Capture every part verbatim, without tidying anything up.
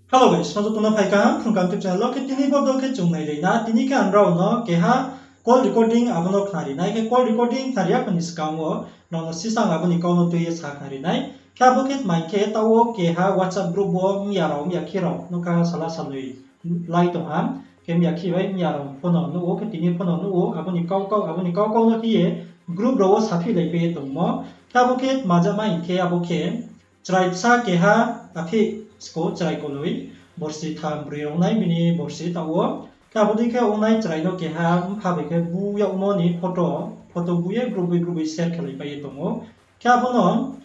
Hello guys, no joto no phai kaham Phrung Kaham YouTube channel wo. Khe tini bo video khe chung nai ri na, tini khe ang rao no keha call recording abo no khnari nai. Khe call recording khnari ya kho ni skang wo rao no sisa ang abo ni kau no tui ye sa khnari nai. Khe abo khe tma hing khe, taoh wo keha WhatsApp group wo mya rao, mya khe rao no kha sala saloi lai tong ha. Khe mya khe bai mya rao pho no nuh ou, khe tini pho no nuh ou, abo ni kau kau, abo ni kau kau no khe ye group rao wo saphihlai pai ye tongmo. Khe abo khe tma jama hing khe, abo khe chrai bsa keha, aphi sko chrai koloi, borsi tham broi rao nai bini borsi taoh wo. Khe abo dei khe ongnai chrai no keha mpha bai khe bu yagmo ni photo, photo bu ye group bai group bai share khelai pai ye tong ou. Khe abo no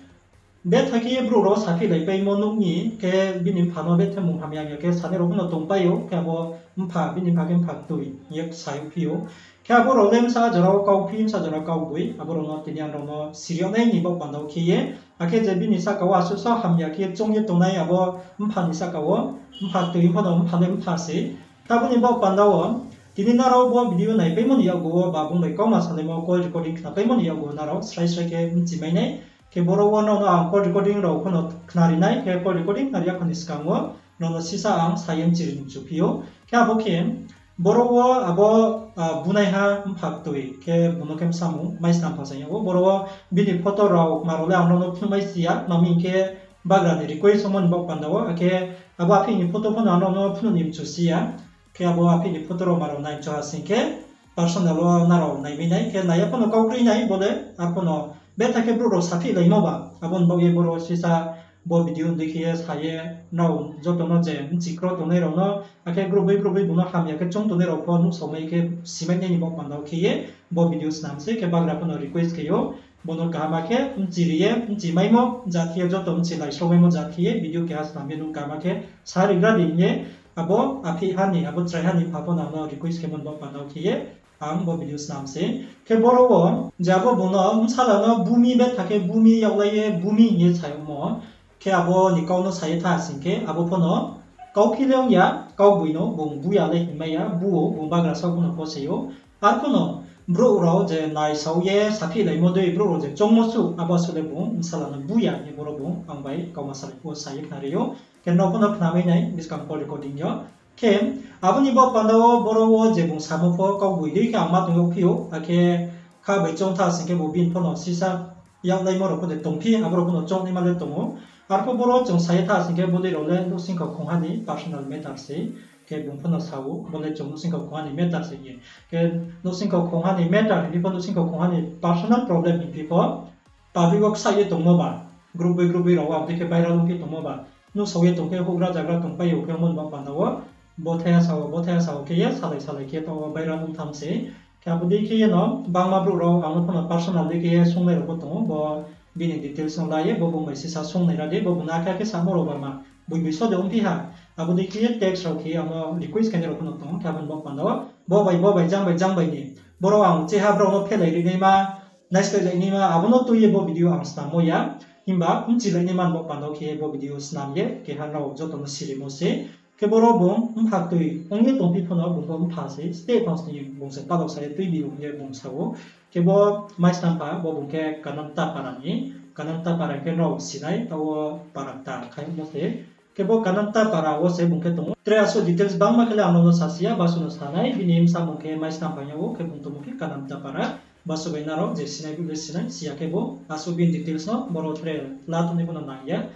betha khe ye brouh rao saphihlai paimo nuh ni, khe bini mpha no betha mung hamya hamya khe sanai rao pho no tongpai ou, khe abo mpha, bini mpha khe mpha toi hing ye sa phi ou. Khe abo rao le bsa jora wo kauphi, bsa jora wo kauboi, abo rao no tini ang rao no siri yag nai ni baoh panda wo khe ye, akhe je bini sahka wo asuh so hamya khe choung ye tongnai abo mpha ni sahka wo, mpha toi pho no mpha le mpha se. Khe abo ni baoh panda wo tini nrao bo video naipaimo ni yakgu wo ba bung bai kauma salaimo call recording khnapaimo ni yakgu wo nrao srai srai khe bchi mai nai. Khe boro wo nrao no ang call recording rao pho no khnari nai, khe call recording khnari ya kho ni skang wo nrao no sisa ang sa ye bchi ri mchu phi ou. Khe abo khe boro wo abo bunaiha mpha toi, khe bung no khe bsa mung Maisnampha sa yag ou. Boro wo bini photo rao ma rao le ang rao no phnuhmai si ya, tma hing khe bagra ni request ongmo ni baoh panda wo, akhe abo aphi ni photo pho no ang rao no phnuh ni mchu si ya. Khe abo aphi ni photo rao ma rao nai mchu ha sing khe personal wo nrao naimai nai, khe nai ya pho no kau kroi nai bo le, arpho no betha khe brouh rao saphihlaimo ba, abo ni baoh ye boro sisa bo video dei khe ye sa ye, nrao joto no je bchi kro tongnai rao no, akhe group bai group bai bung no hamya khe choung tongnai rao pho nuhsaomai khe simai nai ni baoh panda wo khe ye bo video snam se. Khe bagra pho no request khe ou, bo no kaham khe bchi ri ye, bchi maimo jat khe ye, joto bchi lai sromaimo jat khe ye video keha snam ye nung kaham khe sa rigra di hing ye, abo aphi ha ni, abo chraiha ni mpha pho no ang no request khemo ni baoh panda wo khe ye ang bo video snam se. Khe boro wo je abo bung no bsala no bu mi, betha khe bu mi yaglai ye bu mi hing ye sa yagmo, khe abo ni kau no sa ye tha sing khe abo pho no kauphi le ong ya, kauboi no bung bu ya le hingmai ya, bu ou, bung bagra saoh pho no pho se ou. Arpho no brouh rao je naisao ye saphihlaimo dei brouh rao je choungmo suh, abo suh le bung bsala no bu ya hing ye boro bung ang bai kauma salai phuh wo sa ye khnari ou. Khe nrao pho no khnamai nai buskang call recording yo. Khe abo ni baoh panda wo boro wo je bung samo pho kauboi dei khe ang ma tong yagphi ou, akhe kha bai choung tha sing khe bo bini pho no sisa yaklaimo rao pho de tongphi, abo rao pho no choungnaima le tong ou. Arpho boro chung sa ye tha sing khe bodei rao le nouhsingkho khongha ni personal matter se. Khe bung pho no sa ou, bo le chung nouhsingkho khongha ni matter se hing ye. Khe nouhsingkho khongha ni matter hingphi pho, nouhsingkho khongha ni personal problem hingphi pho, public wo ksaih ye tongmo ba, group bai group bai rao wo abo dei khe viral ongphi tongmo ba, nuhsao ye tong khe houhgra zagra tongpai ou khe ongmo ni baoh panda wo, bo thaiha sa ou, bo thaiha sa ou khe ye salai salai khe taoh wo viral ong tham se. Khe abo dei khe ye no bangma brouh rao ang no pho no personal dei khe ye sungnai rao pho tong ou, bo bini details no la ye bo bung bai sisa sungnai ra di, bo bung no akhe akhe samo rao ba ma, boi boi so de ongphi ha. Abo dei khe ye text rao khe ye ang no request khe nai rao pho no tong ou, khe abo ni baoh panda wo bo bai, bo bai, jang bai, jang bai ni, boro ang cheha brao no phelai ri naima, naisleh lai naima, abo no tui ye bo video ang snammo ya. Himba bchilai naima ni baoh panda wo khe ye bo video snam ye keha nrao joto no sirimo se. Khe boro bung mpha toi ong ye tongphi pho no bung pho mpha se, steh tong sni bung se palok sa ye tuibi ong ye bung sa ou. Khe bo Maisnampha, bo bung khe Kanamta para ni, Kanamta para khe nrao sinai, taoh wo para kta khaimo se. Khe bo Kanamta para wo se bung khe tong ou. Tre asuh details bangma khe le ang no no sa si ya, basu no sa nai, bini bsa bung khe Maisnampha yag ou, khe bung tongmo khe Kanamta para. Basu bai nrao je sinai bule sinai, si ya khe bo asuh bini details no boro tre la tongnai pho no nang ya.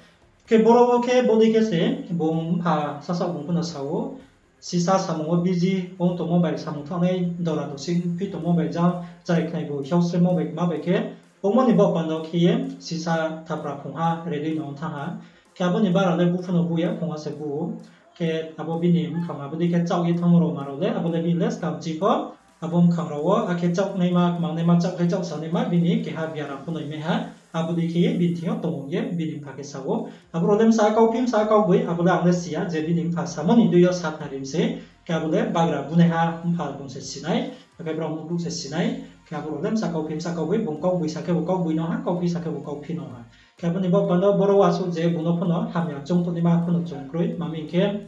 Khe boro wo khe bodei khe se bung mpha sasaoh bung pho no sa ou. Sisa samung wo busy ong tongmo bai, samung thangnai dora tosi phi tongmo bai, jang chrai khnai bo hiaosremo bai kma bai khe, ongmo ni baoh panda wo khe ye sisa thapra phungha ready no ong thanng ha. Khe abo ni bara le bu pho no bu ya, phungha se bu ou. Khe abo bini mphang abo dei khe chaoh ye thanngmo rao ma rao le, abo le bini le skam chi pho, abo mkhang rao wo, akhe chaohnaima, kmangnaima, chaohkhlai chaohsanaima, bini keha biaram pho no mai ha, abo dei khe ye bini thing yo tong ye, bini mpha khe sa ou. Abo rao le bsa kauphi, bsa kauboi, abo le ang le si ya, je bini mpha samo ni dei yo sa khnari mi se, khe abo le bagra bunaiha mpha bung se sinai, akhe brao nuhbrouh se sinai, khe abo rao le bsa kauphi, bsa kauboi, bung kauboi sa khe bo kauboi no ha, kauphi sa khe bo kauphi no ha. Khe abo ni baoh panda wo boro wo asuh je bung no pho no hamya choung tongnaima pho no choung kroi, ma hing khe,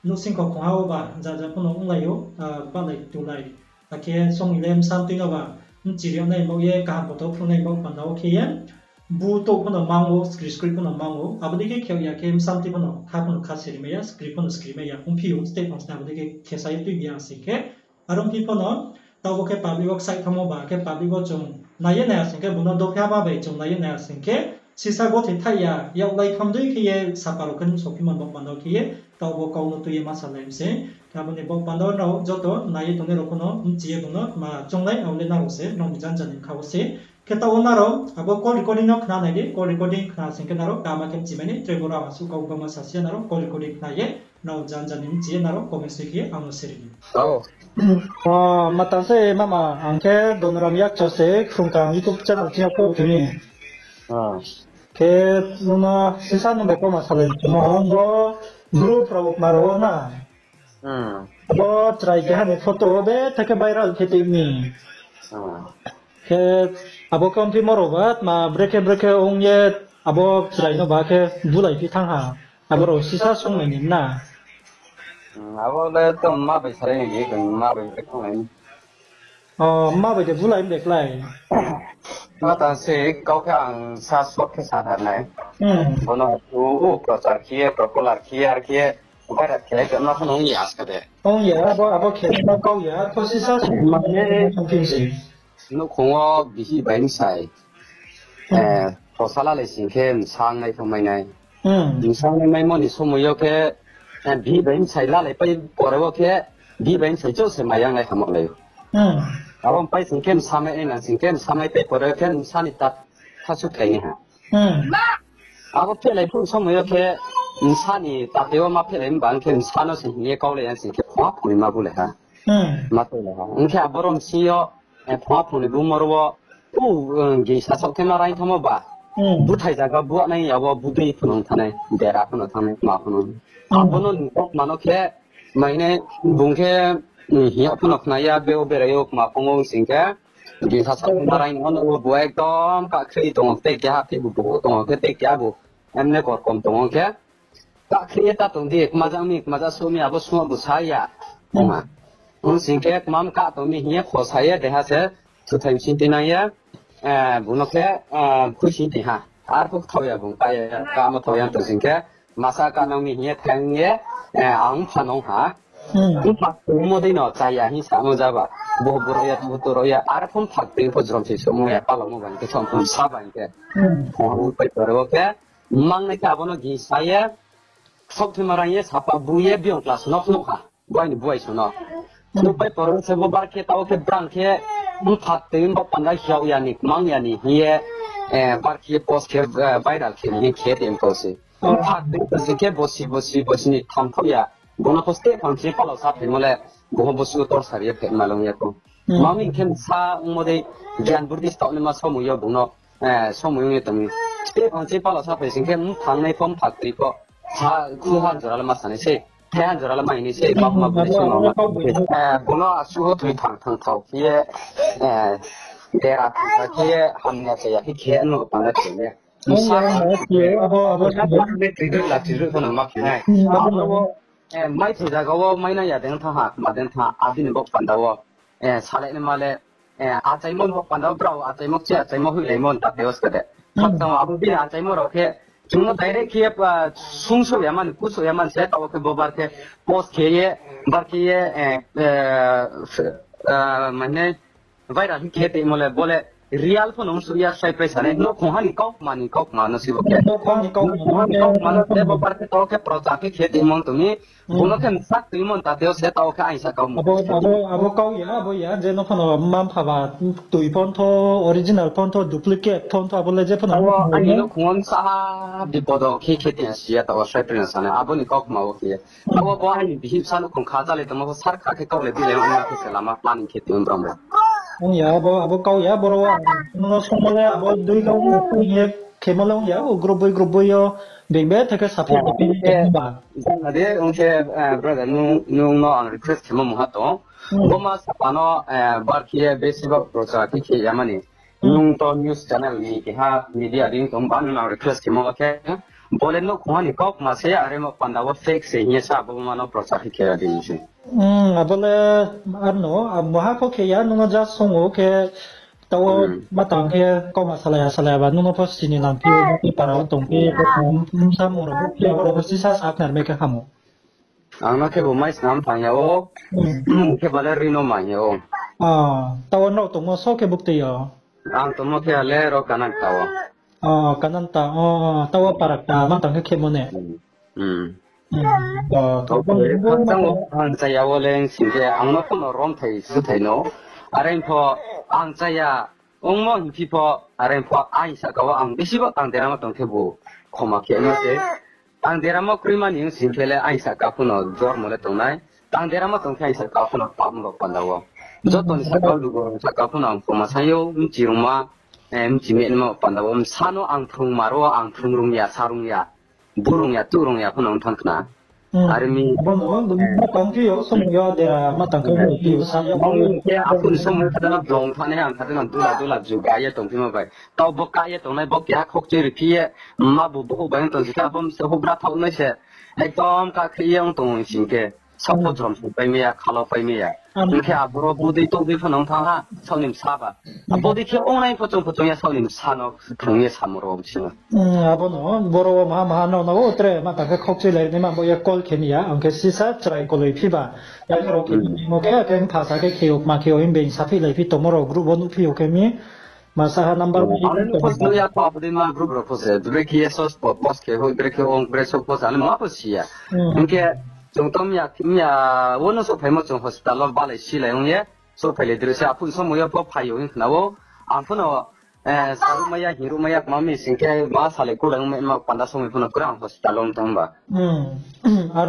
nouhsingkho khongha wo ba, ja ja pho no onglai ou, ah, bahlai tulai. Akhe song le bsa tui no ba, bchiri yag nai baoh ye, kaham poto phrungnai baoh panda wo khe ye, bu touh pho no mang ou, skri skri pho no mang ou, abo dei khe khe ya khe bsa mtui pho no kha pho no kha siri mai ya, skri pho no skri mai ya, ongphi ou, state pho no sna abo dei khe khe sa ye tui bi ya sing khe, aro ongphi pho no, taoh bo khe public wo ksaih thanngmo ba khe public wo chung nai ye nai ya sing khe, bung no dophi ha ma bai chung nai ye nai ya sing khe, sisa gothoi thaih ya, yak lai tham dei khe ye sapa rao khe nung sophi man bo panda wo khe ye, taoh bo kau no tui ye ma salai mi se. Khe abo ni bo panda wo nrao joto nai ye tongnai rao pho no bchi ye bung no ma choungnai, abo le nrao se, nrao ni janja ni kha wo se. Khe taoh wo nrao abo call recording no khna nai di, call recording khna sing khe nrao kama khe bchi mai ni, tre bo rao asuh kau bangma sa si ya nrao call recording khna ye, nrao janja ni bchi ye nrao comment soi khe ang no siri di. Oh. Oh, matang se mama, ang khe Donoram Yakcho se, Phrungkam YouTube channel chini pho tini. Ah. Khe nung no sisa nung bai kau ma salai tongmo, bo group rao ma rao na. Hmm. Bo chrai keha ni photo wo betha khe viral khe tei mi. Hmm. Khe abo khe ongphi mo rao ba, ma brekhe brekhe ong ye abo chrai no ba khe bulai phi thanng ha. Abo rao sisa sung nai ni na. Hmm, abo le to ma bai salai ni, ma bai bai thanng nai ni. Oh, ma bai de bulai de klái. Ma tang se kau khe ang sa short khe sa thar nai. Hmm. Bono u, u prochar khe ye, popular khe ye, ar khe ye, viral khe ye, ma pho no ong ya ska de. Ong ya, abo, abo khe ma kau ya, kho sisa mane, something se. Nouhkhong wo bihih bai bsai, hmm, eh, khosa lalai sing khe bsa ong nai pho mai nai. Hmm. Bsa ong nai maimo ni somoi yo khe, eh, bihih bai bsai lalai pai pore wo khe, bihih bai bsai chouh se mai yang nai hamao lai. Hmm. Abo pai sing khe bsa mai nai nang sing khe bsa mai pai pore wo khe bsa ni ta tha su khlai ni ha. Hmm. Abo phelai phuh somoi yo khe bsa ni tate wo ma phelai mba ong khe bsa no se hing ye kau lai yang sing khe phungha phung ni ma bulai ha. Hmm. Ma tei lai ha. Ong khe abo rom si yo, eh, phungha phung ni bumor wo, u, eh, gingsa saoh khe ma raing thamo ba. Hmm. Buthai zaga buahnai ya wo budei pho no thanai, dera pho no thanai, ma pho no. Hmm. Abo no ni kau ma no khe, mai nai bung khe, hmm, hing ya pho no khna ya, beo berai yo, ma pho no sing khe. Gingsa saoh khe ma raing no, no, bo ekdom kakhri tong, tei keha khe bo, bo tong khe, tei keha bo, emne kor kom tong khe. Kakhri ye ta tong di, kmajang mi, kmajang so mi, abo sung bo sa ya. Hmm. Ong ha. Ong sing khe kmam ka tong mi hing ye khosa ye, deha se, thuthai sing ti nang ye, eh, bung no khe, eh, khui sing ti ha. Arphuh kthao ya bung, ka ye, kamo thao ya tong sing khe, masa ka nang mi hing ye, thang ye, eh, ang pha nong ha. Hmm. Mpha tongmo dei no, cha ya hing samo jaba. Bo, bo rao ya, bo to rao ya, arphuh mpha tong pho jrom se somo ya, pala mo bang khe, som pho sa bang khe. Hmm. Pho pai to rao khe, mang nai khe abo no gingsa ye, Saoh thima rang ye sapa bu ye biyong class no phnuh ha. Buai ni buai sung no. Phnuh pai poro se bo bar khe tao khe brang khe mpha tui bo panda hiao ya ni, kmang ya ni hing ye, eh, bar khe post khe, eh, viral khe ni khe tei kau se. Mpha tui se khe bosi, bosi, bosi ni thamthouh ya. Bo no pho steh phang se pala sa phaimo le, bo pho bosi torture ye phaima long ya kho. Hmm. Mami khe sa ongmo dei gyan burdi staoh ni ma somoi yo bung no. Eh, somoi ong ye tong mi. Tei phang se pala sa phai sing khe, mphang nai pho, mphak tui pho. Ha, khu han jora le ma sa nai se. Thai han jora le ma hing nai se. Bak ma bui se ma ma. Eh, bo no asuh ho tui thang thang thao khe ye, eh, dera thang thang khe ye, hamya chaya khe khe no panda khe ye. Msa khe ye, abo, abo, abo, abo, abo, abo, abo, abo, abo, eh, mai thai jaga wo, mai nai ya deng tha ha, ma deng tha, abini bok panda wo. Eh, salai ni ma le, eh, achaimo no panda brao, achaimo khe, achaimo hoihlaimo ta teo ska de. Hmm. Khakchang abo bini achaimo rao khe, chung no direct khe, ah, sung so ya man, ku so ya man se, tao khe bo bar khe, post khe ye, bar khe ye, eh, eh, ah, mane, viral khe teimo le, bo le, real pho no ong su ya, sai pai sa nai, no khong ha ni kau, ma ni kau, ma no si bo khe. No khong ha ni kau, no khong ha ni kau, ma no se, bo bar khe tao khe, procha khe khe teimo tong ni, Bo no khe msak tui mon ta teo se tao khe aing sa kau mo. Abo, abo, abo kau ya, abo ya, je no phano mma mpha ba tui phone tho, original phone tho, duplicate phone tho, abo le je phano. Abo aini no khungom sa bipodo khe khe tin si ya tao sai prin sa na, abo ni kau ma o khe. Abo bo aini bihih sa no khung kha cha le tongmo sar kha khe kau le bi le ma khe se lama planning khe tin brom. Ong ya, abo, abo kau ya, boro wa. No song le abo dui kau ye khemo le ong ya, o group boi, group boi yo. Beng be theke support de pini ba. Jang na de, ong khe, eh, brother, nung, nung no ang request khemo mungha tong. Hmm. Bo ma sapa no, eh, bar khe ye besi ba procha khe khe ya mani. Hmm. Nung to news channel ni keha media ding tong ba nung ang request khemo khe. Bo le no khungha ni kau ma se, are mo panda wo fake se hing ye sa bo ma no procha khe khe ya ding se. Hmm, abo le ar no, a, moha pho khe ya, nung no just song o khe, Taoh wo ma tang khe kauma salai ya, salai ya ba, nung no pho sini nang phi, para wo tong phi, samung rao bo phi, abo rao bo sisa sakhnari mai khe hamo. Ang no khe bo mai snam tang ya o. Khe bale ri no ma hing ya o. Taoh wo nrao tongmo so khe buktui yo. Ang tongmo khe ale ro Kananta o. Kananta, taoh wo para kta ma tang khe khemo ne. Ang chaya wo le sing khe ang no pho no romthai suthai no. Are pho ang chaya ongmo hing phi pho, are pho aini sahka wo ang bisi bo tang deramo tong khe bo khoma khe no se. Tang deramo kroima ni sing khe le aini sahka pho no jormo le tongnai. Tang deramo tong khe aini sahka pho no pap no panda wo. Joto ni sahka lugo sahka pho no ang khoma sai yo, mchi rungma, mchi menma panda wo. Bsa no ang phrung ma ro, ang phrung rung ya, sa rung ya. Burung ya, tuh rung ya, pho no thanng khna. Are mi. Bo no, bo no, ma tang khe yo, somung yo, dera, ma tang khe yo, yo sa yo. Bo khe aphun somung kha dana blong thani ang kha dana dula dula juga ye tong phima bai. Taoh bo ka ye tongnai, bo keha khokchoi ri phi ye, ma bu bo bai tong si kha, bo se hubra thaoh nai se. Ekdom ka khe ye ong tong sing khe. Sapo jrom se pai mi ya, khalo pai mi ya. Hing khe aboro bodei tongdei pho no thanng ha, saoh ni bsa ba. Bodei khe ongnai pho chung pho chung ya saoh ni bsa no phrung ye samo ro bisi no. Abo no, boro wo maha maha no no, o tre ma tang khe khokchoi lai naima bo ye call khe mi ya, ang khe sisa chrai koloi phi ba. Yang rao khe mo khe, khe mpha sa khe khe yo, ma khe yo, himba sa phi lai phi tongmo rao group wo nuh phi yo khe mi. Ma sa ha number. Ang le nuh pho nuh ya pho, abo dei ma group rao pho se. Bre khe ye sos po, post khe hoi, bre khe ong, bre so post, ang le ma pho si ya. Hing khe, chung to mya, mya, wo no souhphaimo chung hospital wo balai silai ong ye, souhphai le dre se, aphun somung yo pho phai yo hing khna wo, ang pho no, saruh mai ya, hingruh mai ya, kma mi sing khe, ma salai kulai ong mai, ma panda somoi pho no kra ang hospital wo thanng ba.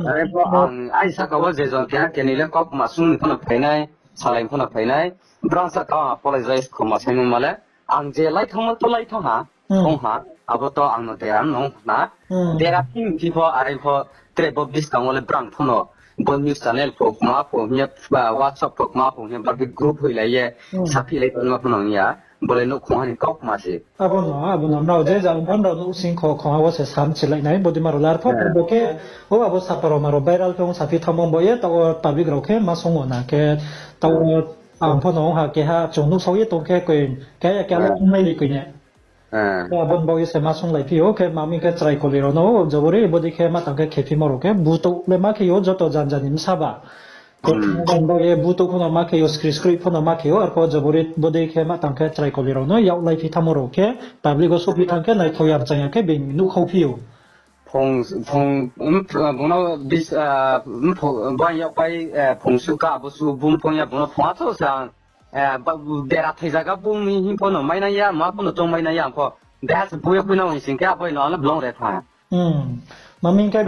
Are pho ang, aini sahka wo je jon keha keni le kau ma sung ni pho no phainai, salai pho no phainai, brang sahka ang apologize khoma saimo ma le, ang je lai thanngmo to lai thanng ha, ong ha, abo to ang no dera no ong khna, dera thing thi pho, are pho, tre bo buskang wo le brang pho no, bo news channel pho, kma pho hing ye, WhatsApp pho, kma pho hing ye, barkhe group hoilai ye, saphi lai tongma pho no hing ya, bo le nouhkhong ha ni kau kma se. Abo no, abo no, nrao je jang pho nrao nouh sing kho, khong ha wo se sam chilai nai, bodei ma rao lar pho, bo khe, o abo sapa rao ma rao viral khe ong saphi thanngmo bo ye, taoh wo public rao khe ma sung wo na khe, taoh wo ang pho no ong ha keha, chung nuhsao ye tong khe koi, keha ya keha le ong nai ri koi ne. Abo ni bau ye se ma sunglai phi ou, khe ma mi khe chrai koli rao no, jobori bodei khe ma tang khe khe phimo rao khe, butouh le ma khe ou, joto janja ni bsa ba. Khe bau ye butouh pho no ma khe ou, skri skri pho no ma khe ou, arpho jobori bodei khe ma tang khe chrai koli rao no, yaklai phi thanngmo rao khe, public wo souhphi thanng khe, naithao ya rchang ya khe, being nuhkhau phi ou. Phung, phung, bung no bis, bang yagpai, phung suh ka, abo suh bung phung ya, bung no phung acho sa, dera thai zaga bung ni hing pho no mainai ya, ma pho no choung mainai ya, ang pho. Deha se bung ya phuinang hing sing khe, abo no ano blong re tha. Mami khe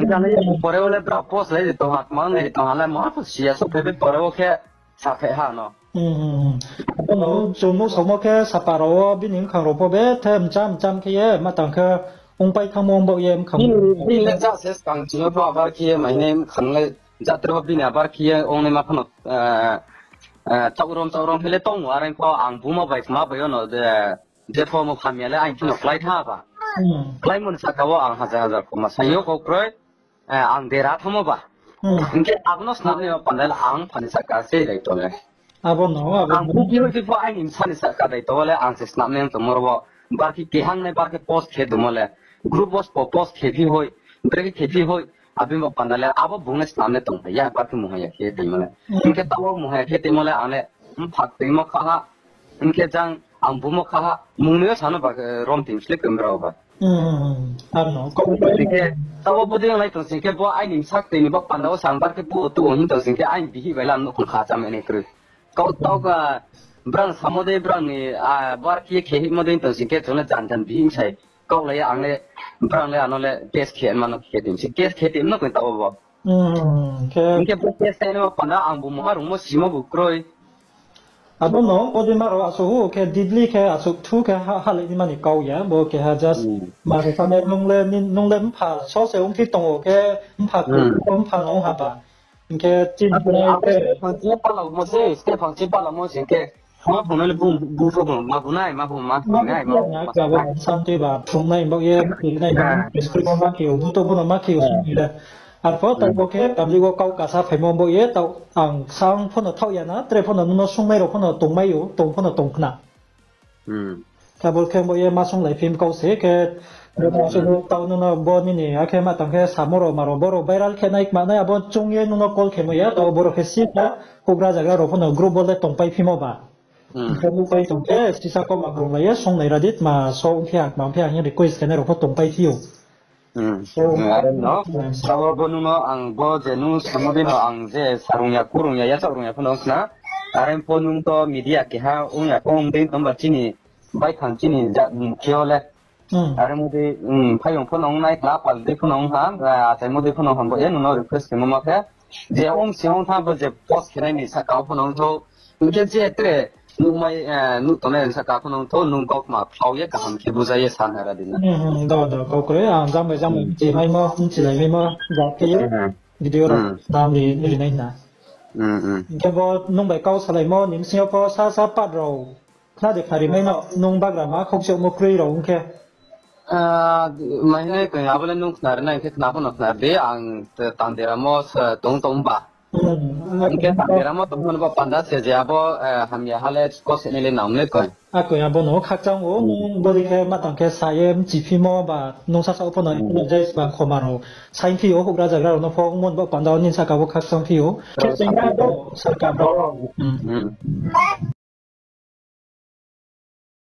pore wo le bra post lai tong ha, tma lai tong ha le, ma pho si ya, souhphai bai pore wo khe, saphe ha no. Abo no chung nuhsaomo khe sapa rao wo bini bkhang rao pho bethe mcham mcham khe ye, ma tang khe ongpai thanngmo ong baoh ye bkhang. Bini le ja se skang chini pho abar khe ye, mai nai bkhang le jatre pho bini abar khe ye, ongnaima pho no, chaohrom chaohrom khe le tong ou, are pho ang buma bai kma bai yo no, je pho mo phamya le ang khe no klái tha ba. Kláimo ni saka wo ang hajar hajar koma sai yo kau kroi. Ang dera thanngmo ba. Hing khe abo no snam nai panda le ang pha ni saka se dai tong le. Ang bung khe hoi khe pho aini bsa ni saka dai tong le ang se snam nai tongmo ro wo. Bar khe keha nai bar khe post khe tongmo le. Group wo spo post khe phi hoi. Bre khe khe phi hoi. Abo ni bo panda le abo bung le snam nai tong ya bar khe muhaya khe tongmo le. Hing khe taoh wo muhaya khe tongmo le ang le mpha tongmo kha ha. Hing khe jang ang buma kha ha, mung ni yo sa no ba, rom tin slip khe brao ba. Hing khe, taoh wo bodei ong lai tong sing khe, bo aini bsa tei ni bo panda wo sa ang bar khe bu tu hing tong sing khe, aini bihih bai le ang nouhkhong kha cham nai kroi. Kau taoh ka, brang samo dei, brang ni, bar khe khe hihmo dei tong sing khe, chung le jan jan bihih sai. Kau lai ang le, brang le ano le, case khe ma no khe tin si, case khe tin no koi taoh wo bo. Hing khe bo case khe no panda ang bu mungha rungmo simo bu kroi. Abo no, bodei ma rao asuh hu khe, deeply khe asuh thu khe ha, halai ni mani kau ya, bo keha just, ma se sa nai nung le, nung le mpha, so se ongphi tong ou khe, mpha ku, mpha no ong ha ba. Hing khe chini phangchi pala mo se, step phangchi pala mo sing khe, ma phung nai le bung, bung pho bung, ma bu nai, ma bu ma, ma bu nai, ma bu ma. Santi ba, phung nai, bak ye, phung nai, script ma khe ou, bu to bu no ma khe ou, sung ni le. Arpho taoh bo khe public wo kau kasa phaimo bo ye, taoh ang sang pho no thaoh ya na, tre pho no nung no sungnai rao pho no tongmai ou, tong pho no tong khna. Khe abo khe bo ye ma sung lai phim kau se khe, bo tang se bo tau nung no bo nini akhe ma tang khe samo rao ma rao bo rao viral khe nai kma nai abo chung ye nung no call khe mai ya, tau bo rao khe sisa houhgra zagra rao pho no group bo le tongpai phimo ba. Khe nuhpai tong khe sisa kau ma krung lai ye sung nai ra di tma so ong phi ha, tma ong phi ha hing request khe nai rao pho tongpai phi ou. Are no, abo bo nung no ang bo je nung samo dei no ang je sarung ya, kurung ya, yachaoh rung ya pho no khna. Are pho nung to media keha ong ya pho ong dei tong ba chini baithang chini jat ni khe o le. Are mo dei, phaiyong pho no ong nai khna, pal dei pho no ong ha, achaimo dei pho no ham bo ye nung no request khemo ma khe. Je ong si ong tha bo je post khe nai ni sahka pho no ong thou. Hing khe je tre nuhmai, nuh tongnai sahka pho no ong thou, nung kautma phau ye kaham khe buja ye sa nai ra di na. Do, do, kau kroi, ang jang bai jang bai mchi maimo, mchilai maimo, ja khe ye video rao nam ri, ri nai na. Hing khe bo nung bai kau salaimo ni bsing yo pho sa sa part rao khna de khna ri mai no, nung bagrama khokchamo kroi rao ong khe. Mai nai koi, abo le nung khna ri nai khe khna pho no khna ri di, ang tang deramo tong tong ba. Hing khe tang deramo tong pho no bo panda se je abo hamya ha le ko se nai le nang le koi. Akoi abo no khakchang ou, nung bodei khe ma tang khe sa ye mchiphimo ba, nung sasa pho no apologize ba khoma rao saingphi ou, houhgra zagra rao no pho ongmo ni bo panda wo nini sahka wo khakchang phi ou. Khe chengra do, sahka do.